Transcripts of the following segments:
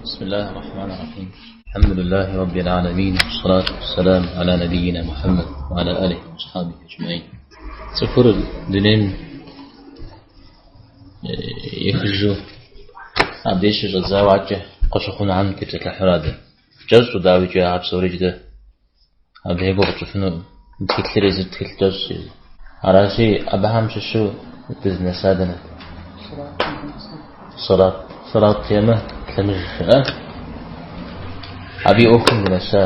بسم الله الرحمن الرحيم. الحمد لله رب العالمين والصلاة والسلام على نبينا محمد وعلى آله وأصحابه أجمعين. Цӏыхур дунейм ехыжу абдеж щыщӏэдзауэ адэкӏэ къыщыхъунухэм тепсэлъыхьурэ дэ. Кӏэщӏу, дауикӏи, а псорикӏ дэ абы и гугъу тщӏыфынукъым. Тхылъыр езыр тхылъ кӏэщӏщ езыр. Аращи, абыхэм щыщу дызнэса дэнэт? Сырат. Сырат жиӏэмэ, лъэмыж жыӏэ. Абы и ӏуэхум дынэса.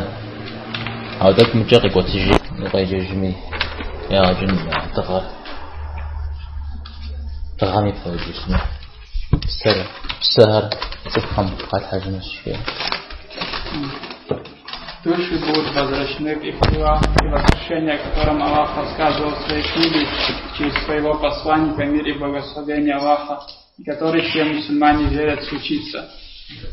Ауэ тӏэкӏу мыкӏэ къикӏуэтыжи, укъеджэжми, ягъэ кӏын дыгъэр. Дыгъэм и пэ иджыпсту. Псэр, псэхэр цӏыхухэм халъхьэжынущ, жеӏэ. Души будут возвращены в их тела, и воскрешение, о котором Аллах рассказывал в своей книге через своего посланника, мир и благословение Аллаха, и который все мусульмане верят, случится.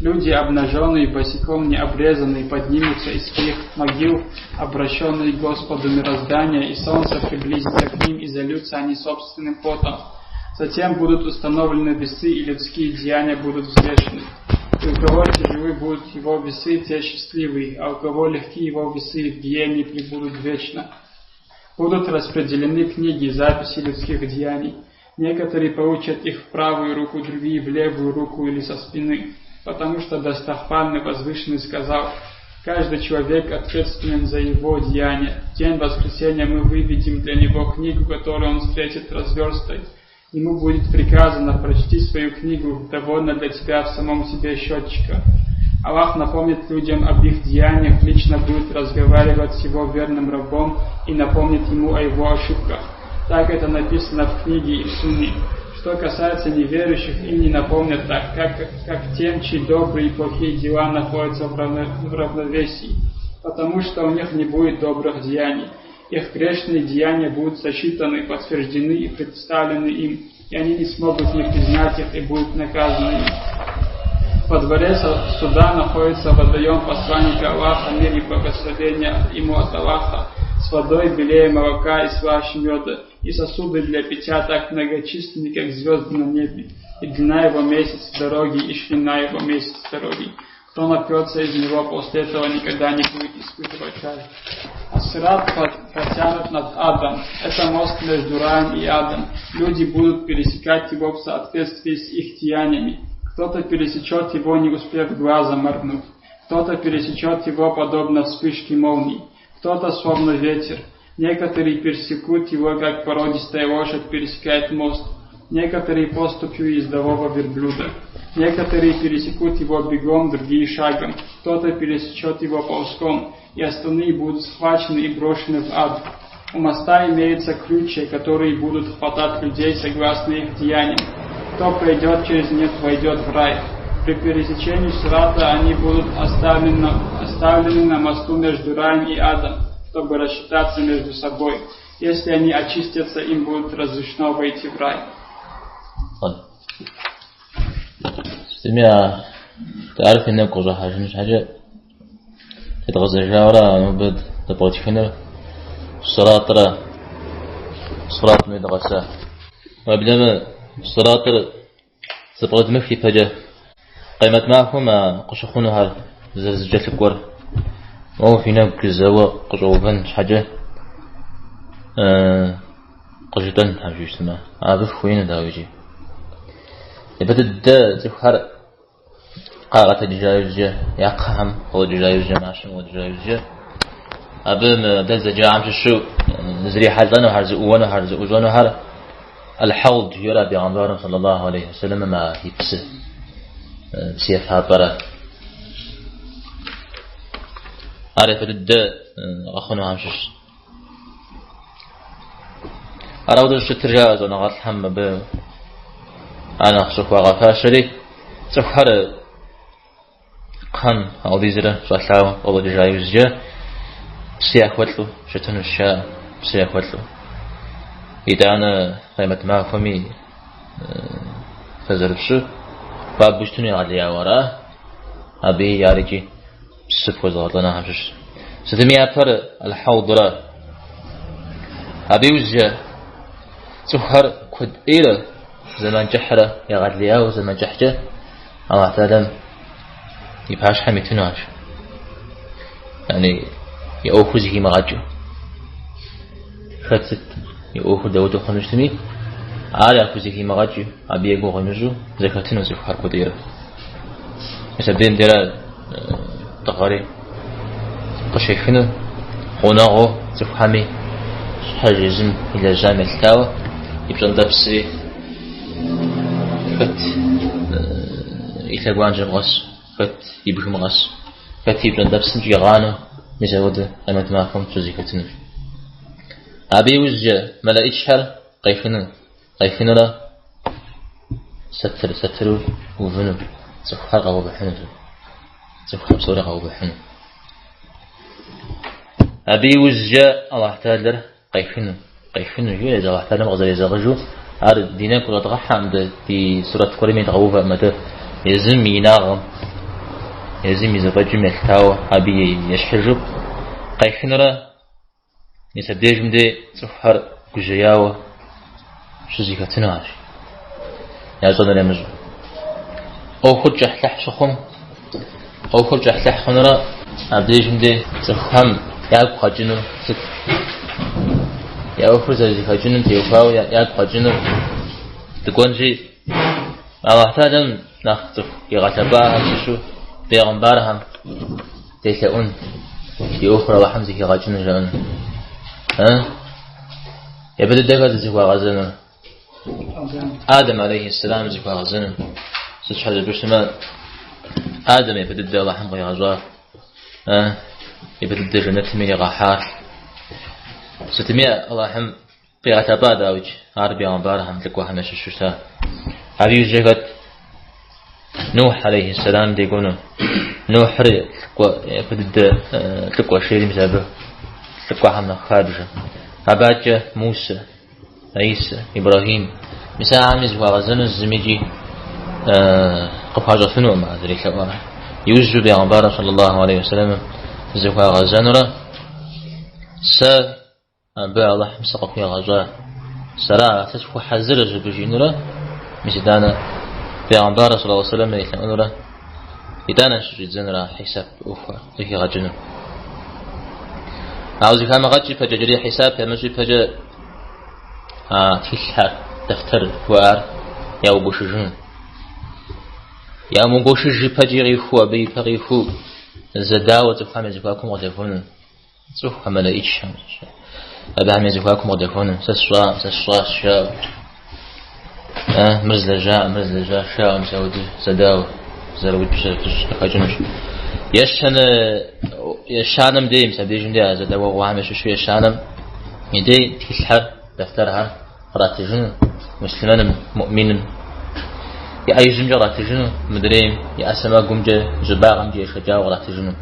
Люди, обнаженные, босиком не обрезанные, поднимутся из своих могил, обращенные к Господу мироздания, и солнце приблизится к ним, и зальются они собственным потом. Затем будут установлены весы, и людские деяния будут взвешены. И у кого тяжелы будут его весы, те счастливые, а у кого легки его весы, в гиене пребудут вечно. Будут распределены книги, записи людских деяний. Некоторые получат их в правую руку, другие в левую руку или со спины, потому что Достохвальный Возвышенный сказал: каждый человек ответственен за его деяния. В день воскресения мы выведем для него книгу, которую он встретит разверстой. Ему будет приказано: прочти свою книгу, довольно для тебя в самом себе счетчика. Аллах напомнит людям об их деяниях, лично будет разговаривать с его верным рабом и напомнит ему о его ошибках. Так это написано в книге и в сунне. Что касается неверующих, им не напомнят так, как тем, чьи добрые и плохие дела находятся в равновесии, потому что у них не будет добрых деяний. Их грешные деяния будут сосчитаны, подтверждены и представлены им, и они не смогут не признать их и будут наказаны им. Во дворе суда находится водоем посланника Аллаха, мир и благословение ему от Аллаха, с водой белее молока и слаще меда, и сосуды для питья так многочисленны, как звезды на небе, и длина его месяц дороги, и ширина его месяц дороги. Кто напьется из него после этого, никогда не будет испытывать жажду. А сират протянут над адом. Это мост между раем и адом. Люди будут пересекать его в соответствии с их деяниями. Кто-то пересечет его, не успев глазом моргнуть. Кто-то пересечет его, подобно вспышке молнии. Кто-то словно ветер. Некоторые пересекут его, как породистая лошадь пересекает мост. Некоторые поступью ездового верблюда. Некоторые пересекут его бегом, другие шагом. Кто-то пересечет его ползком, и остальные будут схвачены и брошены в ад. У моста имеются ключи, которые будут хватать людей согласно их деяниям. Кто пройдет через них, войдет в рай. При пересечении сирата они будут оставлены на мосту между раем и адом, чтобы рассчитаться между собой. Если они очистятся, им будет разрешено войти в рай. Сытми а ар фи нэгу къыщӏыхьэжын щхьэкӏэ тедгъэзэжауэрэ нобэ зэпкърытхынур сиратрэ сиратым дыгъэса. Уеблэмэ сиратыр зэпкърыдмых ипэкӏэ къемэт махуэм а къыщыхъунухэр зэрызэкӏэлъыкӏуэр моуэ фи нэгу зэуэ къыщӏэувэн щхьэкӏэ къыжытӏэн абы щытмэ, абы фыхуеину дауикӏи. Япэ дыдэ цӏыхухэр къагъэтэджыжа иужькӏэ, я кхъэхэм къыщӏэкӏыжа иужькӏэ, мащэм къыщӏэкӏыжа иужькӏэ, абы мы дэ зэджахэм щыщу зрихьэлӏэнухэр, зыӏууэнухэр, зыӏущӏэнухэр Аль-Хьауд жиӏэрэ Пейгъэмбарым саллаллаху алейхи вассаламым а и псы, псы ефапӏэрэ. Ар япэ дыдэ къэхъунухэм щыщ. Ар ауэдэу щытыр жаӏэ щӏэныгъэлӏхэм абы ар нэхъ щӏыхуагъэфащэри, цӏыхухэр кхъэм ауэдизрэ щӏэлъауэ къыщӏэкӏыжа иужькӏэ псы яхуэлӏэу щытынущ, жаӏэ, псы яхуэлӏэу. Итӏанэ къемэт махуэми фэ зэрыфщӏу хуабэу щытыну егъэлеяуэ ара, абыи ар икӏи псы пхуэзыгъэлӏэнухэм щыщ. Сытми япэр Аль-Хьаудра. Абы иужькӏэ цӏыхухэр куэд ӏейрэ зэман кӏыхьрэ егъэлеяуэ зэман кӏыхькӏэ Аллахь Тэхьэлам. и пащхьэм итынуащ. Яни и ӏуэхур зыхимыгъэкӏыу. Хэт сыт и ӏуэхур дауэдэу хъуну щытми, ар яхузэхимыгъэкӏыу, абы и гугъу имыщӏу зэхэтыну цӏыхухэр куэдейрэ. Мис абдейм дерэ дыгъэри къыщехыну гъунэгъуу цӏыхухэми щхьэж езым илэжьам елъытауэ и пщӏэнтӏэпсри хэт и лъэгуанжьэм къэс, хэт и бгым къэс, хэт и пщӏэнтӏэпсым щӏигъанэу мис ауэдэ къемэт махуэм щызэхэтынущ. Абы иужькӏэ мэлэӏичхэр къехыну. Къехынурэ сатыр сатыру увыну, цӏыхухэр къаувыхьыну, цӏыхухэр псори къаувыхьыну. Абы иужькӏэ Аллахь Тэхьэлэр къехыну, къехыну жиӏэ езы Аллахь Тэхьэлэм къызэрезэгъыжу, ар ди нэгу щӏэдгъэхьэкъым дэ, ди сурэт гуэрым идгъэувэкъым, атӏэ езым и инагъым, езым и зэфӏэкӏым елъытауэ абы ещхьыжу къехынурэ Мис абдежым де цӏыхухэр гужьеяуэ щызэхэтынуащ, ящӏэнур ямыщӏэу. ӏуэхур кӏыхьлӏыхь щыхъум, ӏуэхур кӏыхьлӏыхь хъунурэ абдежым де цӏыхухэм ягу къэкӏынур сыт? Я ӏуэхур зэрызэхэкӏынум теухуауэ ягу къэкӏынур дыкӏуэнщи, Аллахь Тэхьэлэм нэхъ цӏыху игъэлъэпӏахэм щыщу бегъымбархэм делъэӏун, ди ӏуэхур Аллахьым зэхигъэкӏыну жаӏэну. Япэ дыдэ хэт зыхуагъэзэнур? Адэм алейхи сэлам зыхуагъэзэну. Сыт щхьэ жыпӏэу щытмэ, Адэм япэ дыдэ Аллахьым къигъэщӏар, япэ дыдэ жэнэтым иригъэхьар. Сытми Аллахьым къигъэлъэпӏа, дауикӏ, ар бегъымбархэм, лӏыкӏуэхэм ящыщу щыта. Абы иужькӏэ хэт? Нухь алейхи сэлам декӏуэну. Нухьыр лӏыкӏуэ, япэ дыдэ лӏыкӏуэ жери мис абы лӏыкӏуэхэм нэхъ хабжэ. Абы адэкӏэ Мусэ, Исэ, Ибрахим. Мис ахэми зыхуагъэзэну зымикӏи къыхуащӏэфынукъым ар зэрелъэӏуар. Иужьу бегъымбар саллаллаху алейхи вассаламым зыхуагъэзэнурэ сэ Абы Алыхьым сыкъыхуигъэщӏа. Сэра, сэ сыхуэхьэзырщ абы жиӏэнурэ, мис итӏанэ Бегъымбар саллаллаху алейхи вассалам елъэӏунурэ, итӏанэ щыщӏидзэнура хьисап ӏуэхухэр зэхигъэкӏыну. Ауэ зэхамыгъэкӏ ипэкӏэ, иджыри хьисап ямыщӏ ипэкӏэ а тхылъхэр, дэфтэр жыхуаӏэр яугуэшыжыну. Ямыгуэшыж ипэкӏи къихуу, абы ипэ къихуу зэдауэ цӏыхухэм я зэхуакум къыдэхуэну. Цӏыхухэм, мэлэӏичхэм, абыхэм я зэхуакум къыдэхуэну, сэ сщӏакъым, сэ сщӏащ, жаӏэу. Мыр злэжьакъым, мыр злэжьащ, жаӏэу, мис ауэдэу зэдауэ, зэрыукӏ, зэрыфыщӏ къыхэкӏынущ. Ещанэ, ещанэм дей, мис абдежым дей, а зэдауэгъуэхэм ящыщу ещанэм и дей тхылъхэр, дэфтэрхэр къратыжыну, муслъымэным, муӏминым и ӏэ ижьымкӏэ къратыжыну, мыдрейм и ӏэ сэмэгумкӏэ, щӏыбагъымкӏэ ешэкӏауэ къратыжыну.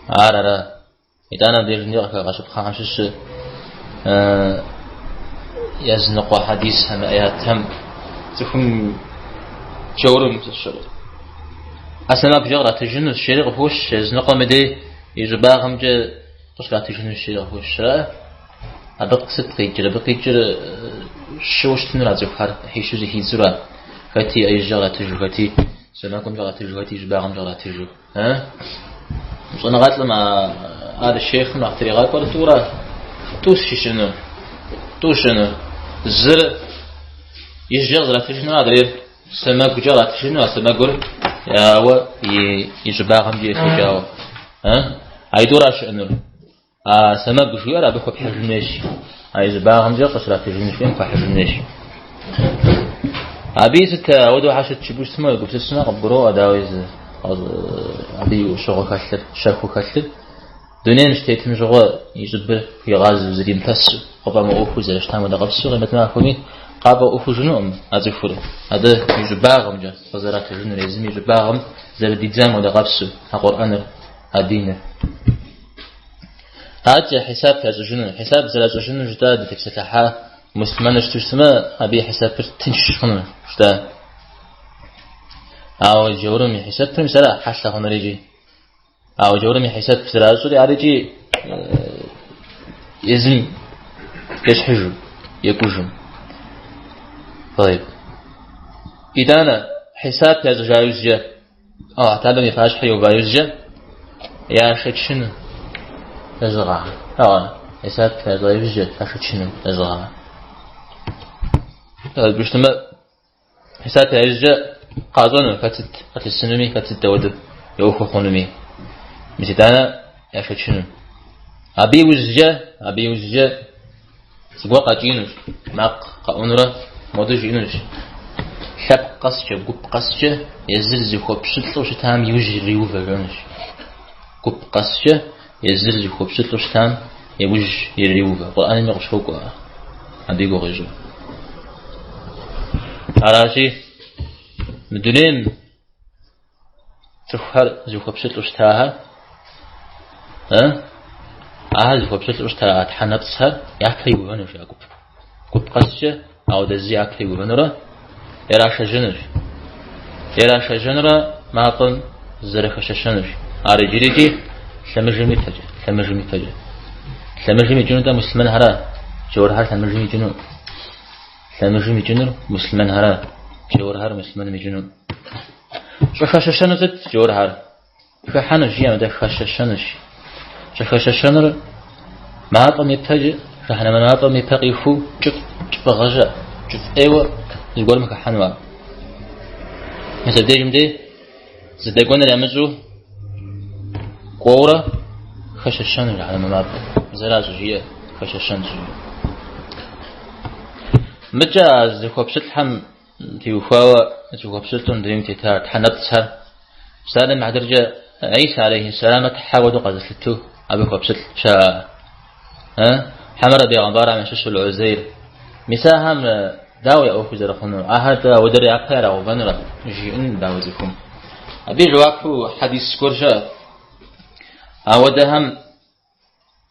Ар ара. Итӏанэ абдежым дей къыхэгъэщыпхъэхэм щыщ языныкъуэ хьэдисхэм, аятхэм цӏыхум джаурым ӏэ сэмэгукӏэ къратыжынущ, жери къыхощ, языныкъуэм и дей и щӏыбагъымкӏэ къыщратыжынущ, жери къыхощ. Ара? Абы сыт къикӏыр? Абы къикӏыр щыуэ щытынура цӏыхухэр ӏыхьищу зэхидзура? Хэти и ӏэ ижькӏэ къратыжу, хэти сэмэгумкӏэ къратыжу, хэти и щӏыбагъымкӏэ къратыжу. Щӏэныгъэлӏым ар шейхъым нэхъ тригъакӏуэр тӏурэ тӏу щыщыну. Тӏу щыну. Зыр ижькӏэ къызэратыжыну, адрейр сэмэгукӏэ къратыжыну, а сэмэгур ауэ и щӏыбагъымкӏэ ешэкӏауэ. Аитӏура щыӏэнур. А сэмэгу жиӏэр абы хуэпхьыжын хуейщ. А и щӏыбагъымкӏэ къыщратыжын хуейм хуэхьыжын хуейщ. Абыи сыт ауэдэу хьэ щыт жыпӏэу щытмэ, уегупсысмэ, къыбгуроӏуэ, дауи, абы и ӏущыгъуэ хэлъыр, щэхуу хэлъыр. Дунейм щытетым щыгъуэ и щӏыбыр хуигъазэу, зримыпэсу, къыфӏэмыӏуэхуу зэрыщытам хуэдэ къабзэу къемэт махуэми къафӏэӏуэхужынукъым а цӏыхур. Абы и щӏыбагъымкӏэ къызэратыжынур, езым и щӏыбагъым зэрыдидзам хуэдэ къабзэу а Къурӏэныр, а диныр. Адэкӏэ хьисап ящӏыжыну, хьисап зэращӏыжыну жытӏа дытепсэлъыхьа муслъымэну щыту щытмэ, абы и хьисапыр тынш хъуну жытӏа. Ауэ джаурым и хьисапыр мис ара хьэлъэ хъунур икӏи. Ауэ джаурым и хьисап зэращӏри ар икӏи езым ещхьыжу, екӏужу. طيب. Итӏанэ хьисап ящӏыжа иужькӏэ. Аллахь Тэхьэлэм и пащхьэ иува иужькӏэ яшэчыну лэжьыгъэхэр. Ауэ хьисап ящӏа иужькӏэ яшэчыну лэжьыгъэхэр. Жыпӏэмэ, хьисап я иужькӏэ къащӏэну хэт сыт къылъысынуми, хэт сыт дауэдэу и ӏуэхур хъунуми. Мис итӏанэ яшэчыну. Абы иужькӏэ, абы иужькӏэ Зыгуэр къэкӏиинущ, макъ къэӏунурэ модэу жиӏэнущ. Лъэпкъ къэскӏэ, гуп къэскӏэ езыр зыхуэпщылӏу щытам иужь иреувэ жиӏэнущ. Гуп къэскӏэ езыр зыхуэпщылӏу щытам иужь иреувэ. Къурӏэнми къыщокӏуэ абы и гугъу ищӏу. Аращи, мы дунейм Цӏыхухэр зыхуэпщылӏу щытахэр, ахэр зыхуэпщылӏу щыта тхьэ нэпцӏхэр япэ иувэнущ а гуп. Гуп къэскӏэ ауэдэ зы япэ иувэнурэ ирашэжьэнущ. Ирашэжьэнурэ мафӏэм зэрыхэщэщэнущ. Ар иджырикӏи лъэмыжым ипэкӏэ, лъэмыжым ипэкӏэ. Лъэмыжым икӏыну-тӏэ муслъымэнхэрэ, джаурхэр лъэмыжым икӏыну. Лъэмыжым икӏынур муслъымэнхэрэ, джаурхэр муслъымэным икӏыну. Щӏыхэщэщэнур сыт, джаурхэр? Хыхьэнущ, жиӏэм, атӏэ хэщэщэнущ. Щӏыхэщэщэнур мафӏэм ипэ, жыхьэнэмэ мафӏэм ипэ къихуу кӏыфӏ, кӏыфӏыгъэ щыӏэ, кӏыфӏ ӏейуэ зыгуэрым хыхьэну ар. Мис абдежым дей зыдэкӏуэныр ямыщӏэу кӏуэурэ хэщэщэну жыхьэнэмэ мафӏэм. Зэра щӏыжиӏэр хэщэщэн щӏыжиӏэр. Мыкӏэ а зыхуэпщылӏхэм Теухуауэ зыхуэпщылӏу дунейм тета тхьэ нэпцӏхэр, псалъэм и хьэтыркӏэ Гӏисэ алейхьиссэламыр тхьэ хуэдэу къэзылъытэу абы хуэпщылӏ щыӏэ. Хьэмэрэ бегъымбархэм ящыщу Гӏузейр. Мис ахэм дауэ я ӏуэху зэрыхъунур? Ахэр дэ ауэдэр япэ ирагъэувэнурэ жиӏэн дауэ цӏыхум? Абы и жэуапу хьэдис гуэр щыӏэ. Ауэдэхэм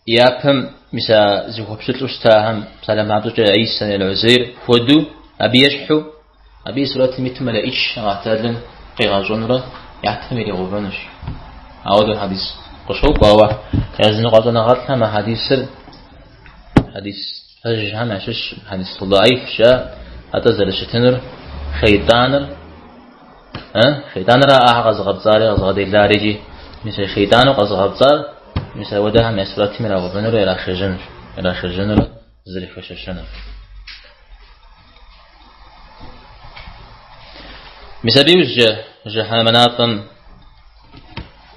Япэм мис а зыхуэпщылӏу щытахэм, псалъэм папщӏэкӏэ Гӏисэ е Гӏузейр хуэдэу, абы ещхьу, абы и сурэтым иту мэлэӏич Аллахь Тэхьэлэм къигъэщӏынурэ япэм иригъэувэнущ. Ауэдэу хьэдис къыщокӏуэ, ауэ языныкъуэ щӏэныгъэлӏхэм а хьэдисыр хьэдис пэжхэм ящыщ хьэдис даиф жаӏэ, атӏэ зэрыщытынур шейтӏаныр, шейтӏаныра ахэр къэзыгъэпцӏари къэзыгъэделари икӏи мис а шейтӏану къэзыгъэпцӏар Мис ауэдэхэм я сурэтым ирагъэувэнурэ ирашэжьэнущ, ирашэжьэнурэ зэрыхэщэщэнур. Мис абы иужькӏэ жыхьэнэмэ мафӏэм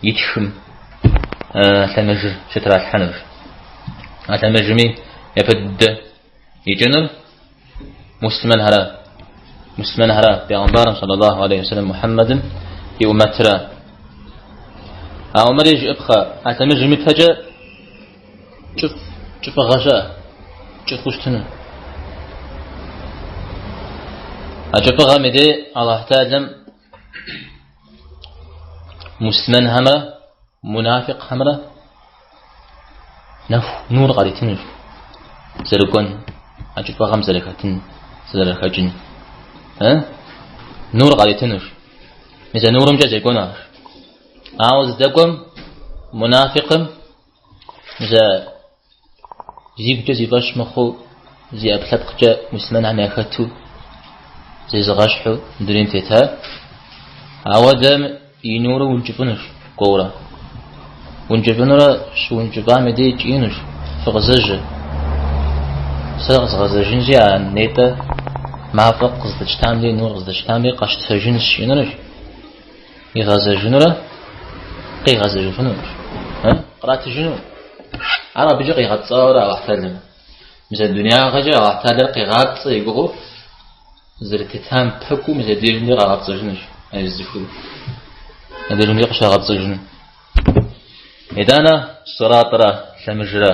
и тхым лъэмыжыр щытралъхьэнущ. А лъэмыжми япэ дыдэ икӏынур муслъымэнхэра, муслъымэнхэра, бегъымбарым саллаллаху алейхи вассалам Мухьэммэдым и умэтра. Ауэ мыри жыӏыпхъэ, а лъэмыжым ипэкӏэ кӏыфӏ, кӏыфӏыгъэ щыӏэ, кӏыфӏу щытыну. А кӏыфӏыгъэм и дей Аллахь Тэхьэлэм муслъымэнхэмрэ мунафикъхэмрэ нэху нур къаритынущ, зэрыкӏуэн, а кӏыфӏыгъэм зэрыхэтын, зэрыхэкӏын. Нур къаритынущ. Мис а нурымкӏэ зекӏуэну арщ. Ауэ здэкӏуэм мунафикъым мис а зигукӏэ зи фӏэщ мыхъуу, зи ӏэпкълъэпкъкӏэ муслъымэнхэм яхэту зезыгъэщхьу дунейм тета, ауэдэм и нурыр ункӏыфӏынущ кӏуэурэ. Ункӏыфӏынурэ щыункӏыфӏам и дей кӏиинущ, фыкъызэжьэ. Сэ къызгъэзэжынщи, а нетӏэ мафӏэ къыздэщтам дей, нур къыздэщтам дей къэщтэжынщ жиӏэнущ. Игъэзэжынурэ къигъэзэжыфынущ. Къратыжыну. Ар абыкӏэ къигъэпцӏауэрэ Алыхь Тэхьэлэм. Мис а дунягъэкӏэ Алыхь Тэхьэлэр къигъапцӏэ и гугъэу зэрытетам пэкӏуу мис абдежым дей къагъэпцӏэжынущ а езы цӏыхур. Абдежым дей къыщагъэпцӏэжыну. Итӏанэ сыратӏрэ лъэмыжрэ.